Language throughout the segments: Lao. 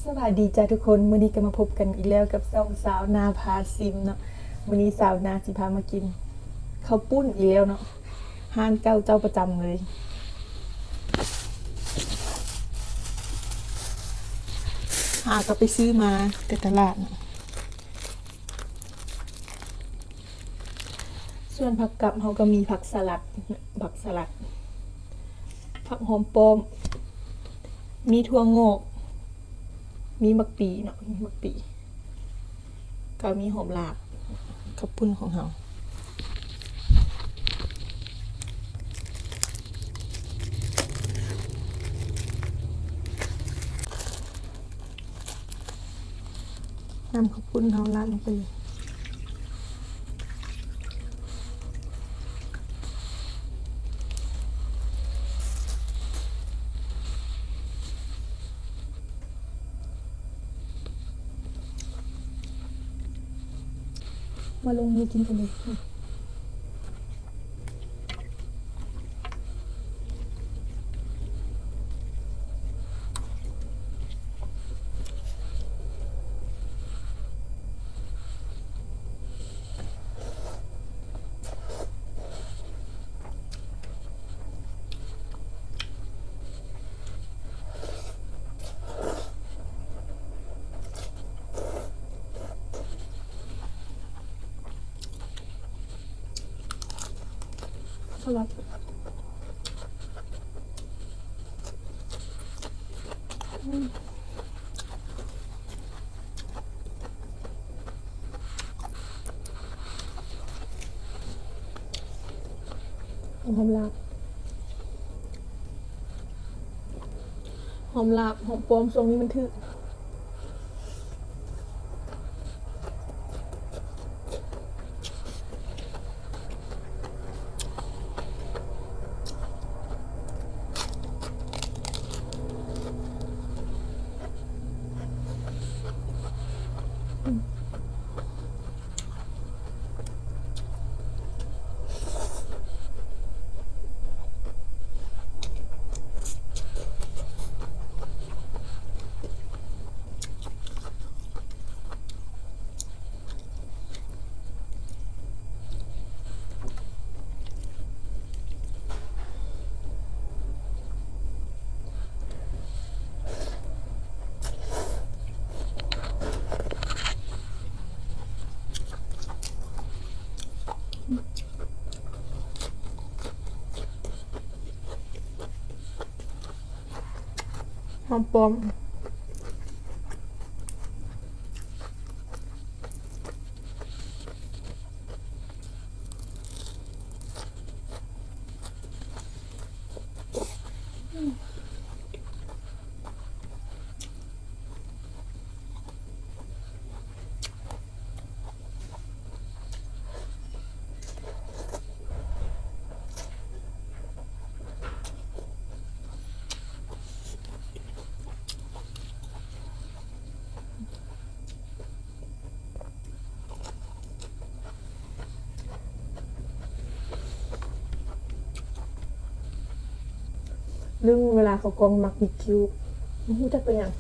ສະບາຍດີຈ້າທຸກຄົນ, ມື້ນີ້ກໍມາພົບກັນອີກແລ້ວກັບຊ່ອງສາວນາພາຊິມເນາະ. ມື້ນີ້ສາວນາຊິພາມາກິນເຂົ້າປຸ້ນອີກແລ້ວເນາະ, ຮ້ານເກົ່າເຈົ້າປະຈຳເລີຍ, ຫາກໍໄປຊື້ມາແຕ່ຕະຫຼາດເນາະ. ສ່ວນຜັກກັບເຮົາກໍມີຜັກສະຫຼັດ, ຜັກສະຫຼັດ, ຜັກຫອມປ້ອມ, ມີຖົ່ວງອກ, ມີໝາກປີເນາະ, ມີໝາກປີ, ກໍມີຫອມລາບ, ເຂົ້າປຸ້ນຂອງເຮົາ. ນ້ຳເຂົ້າປຸ້ນເຮົາລາດລົງໄປເລີຍ. ມາລົງມືກິນກັນເລີຍ. ສະຫຼັດ ອືມ ຫອມລາບ ຫອມລາບ ຫອມປ້ອມ ຊ່ວງນີ້ມັນຖືກ. ຫອມປ້ອມ. ລຶ້ງເວລາເຂົ້າກ່ອງມັກມີຄິ້ວ ບໍ່ຮູ້ຈັກເປັນຫຍັງ.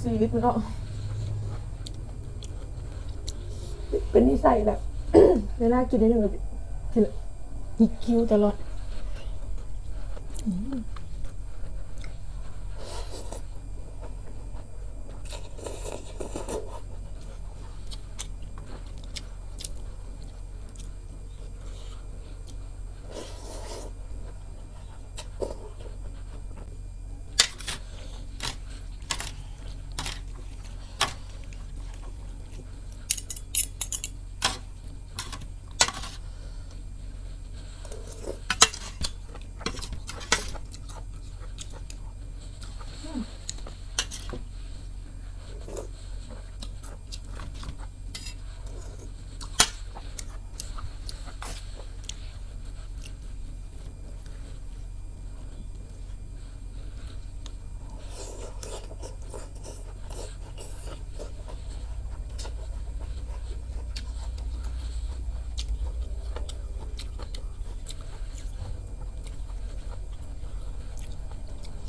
ຊີວິດມັນເນາະ ເປັນນິໄສແບບ ເວລາກິນອີ່ຫຍັງກໍກິນ ຍິກຄິ້ວຕະຫຼອດ. ອ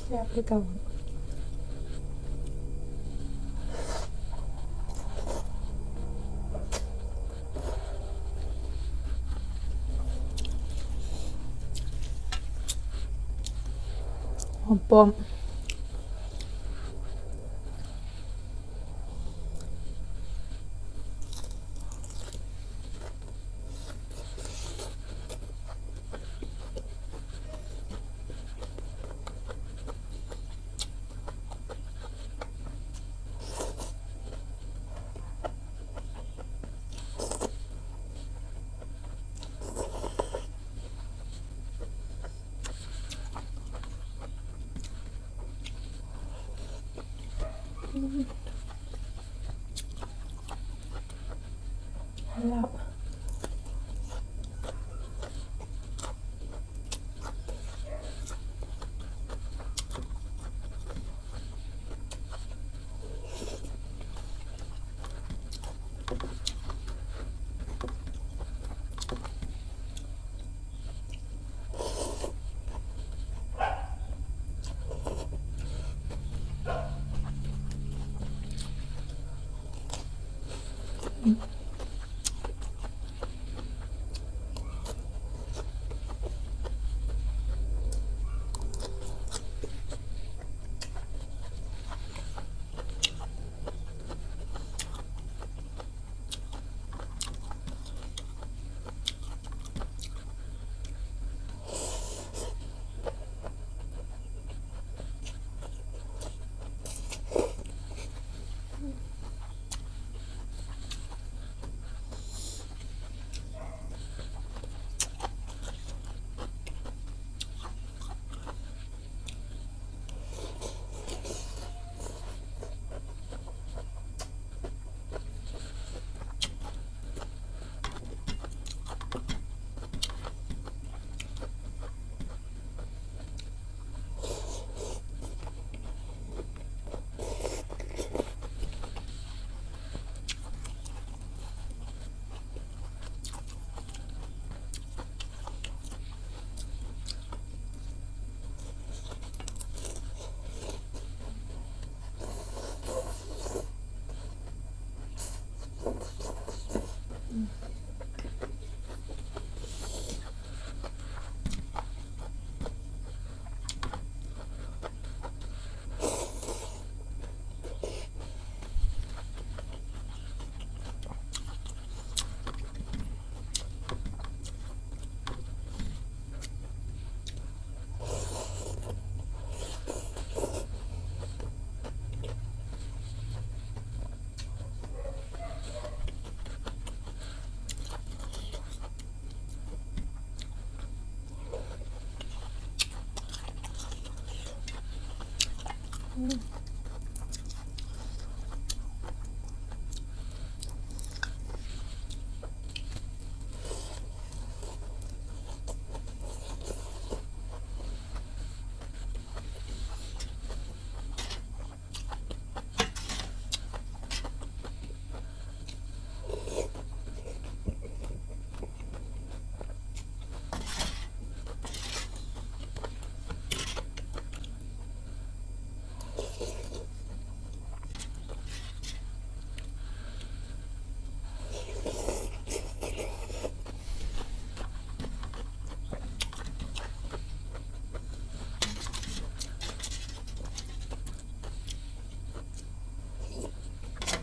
ແຊບຄືເກົ່າ. ຫອມປ້ອມ.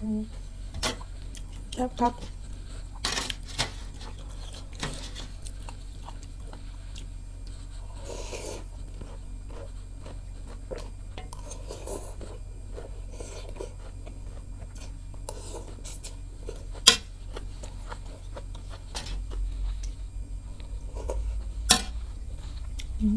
ອືມ ແຊບຄັກ. ອືມ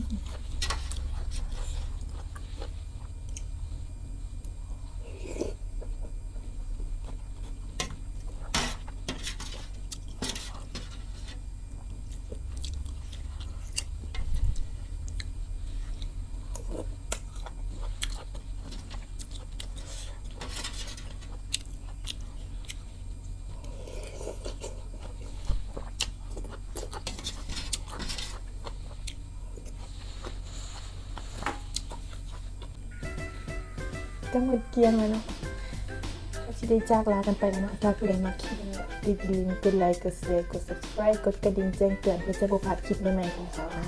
ກໍໝົດກ້ຽງແລ້ວເນາະ ກໍຊິໄດ້ຈາກລາກັນໄປແລ້ວເນາະ. ຖ້າຜູ້ໃດມັກຄລິບນີ້ ຢ່າລືມກົດໄລ ກົດແຊ ກົດ Subscribe ກົດກະດິ່ງແຈ້ງເຕືອນ ເພື່ອຈະບໍ່ພາດຄລິບໃໝ່ໆຂອງເຮົານະ.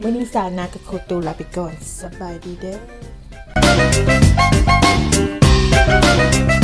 ມື້ນີ້ສາວນາກໍຂໍຕົວລາໄປກ່ອນ. ສະບາຍດີເດີ້.